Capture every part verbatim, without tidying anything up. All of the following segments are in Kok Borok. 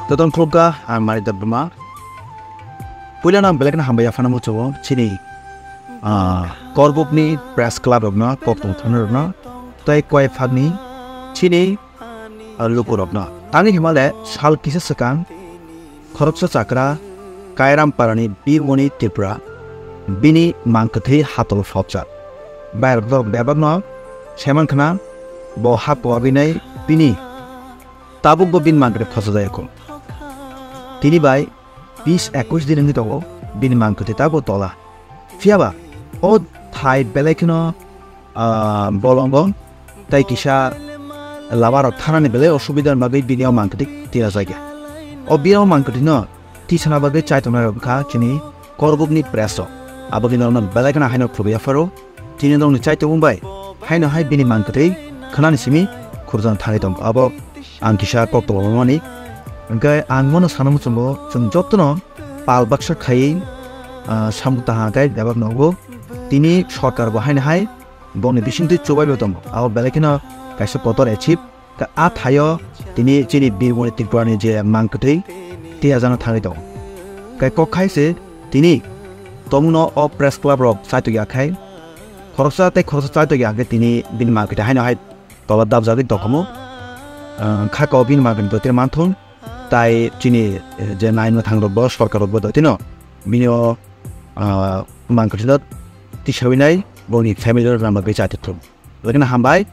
Toton khulukha, ang Mari Debbarma. Puila nang belai kheno hambai yaphano muchungo chini, ah, Korbukni press club rokno, kok tong thani rokno, tei koi phagni chini, ah, lukurokno. Tangwi himale sal kisa swkang khoroksa chakra Kairam Parani Birmoni Tripura bini mangkwthwi hatolo sopjak. Bairok bebakno saiman khna bo ha pogwinai bini tabukbo bini mangkwthwi khosajayakho. Tini bai bis ekwis din wngwi tongo bini mangkwthwi tabuk tola. Phiyaba o thai belai kheno, ah, bolongo tei kisa lama rok thanani belai osubida ni bagwi bini o mangkwthwi tira jagya. O bini o mangkwthwino tisana bagwi chaitongnai rok wngkha chini Korbukni press rok. Abo bini rokno belai kheno haino khulubwi yapharo. Chini nokni chaitung bai haino hai bini mangkwthwi khwnani simi khurjana thangwi tongo. Abo ang kisa kok tongmani. Hwnkhe ang bono sana muchungo chwng jotono pal baksa khaiwi, ah, samung tangha khe bebak nogo. Tini sorkar bo haino hai bongni bisingtwi chubaibo tongo. Abo belai kheno kaisa kotor achieve. Ka a thaio tini chini Birmoni Tripurani je mangkwthwi tiyajana thangwi tongo. Kai kok khai se tini tomungno o press club rok chaitok ya khai khoroksa tei khoroksa chaitok ya khe tini bini mangkwthwi haino hai tola dabjagwi tongkhamu. Ah, kha ko bini mangkwthwi twi manthung tai chini, eh, je nai mwthang rok bo sorkar rok bo tino bini o, ah, mangkwthwi no tisawi nai boni family rok rama gwi chaitok thung. Lekha hambai,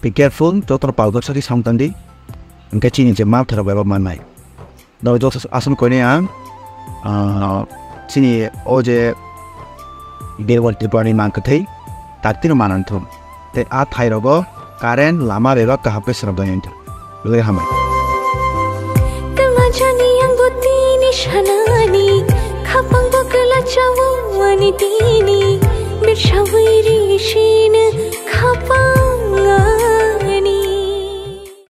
be careful, joto pal baksa khe samung tangdi. Hwnkhe chini je mal therok eba mannai. Dawai joto aswk koinai ang, ah, chini o je Birmoni Tripurani mangkwthwi taktino manang thung. Tei a thai rogo current lama bebak kaham khe swnam dai thung. Lekha hambai. Twma jani ang bo tini sanani, khapang bo kwla chawo ani tini.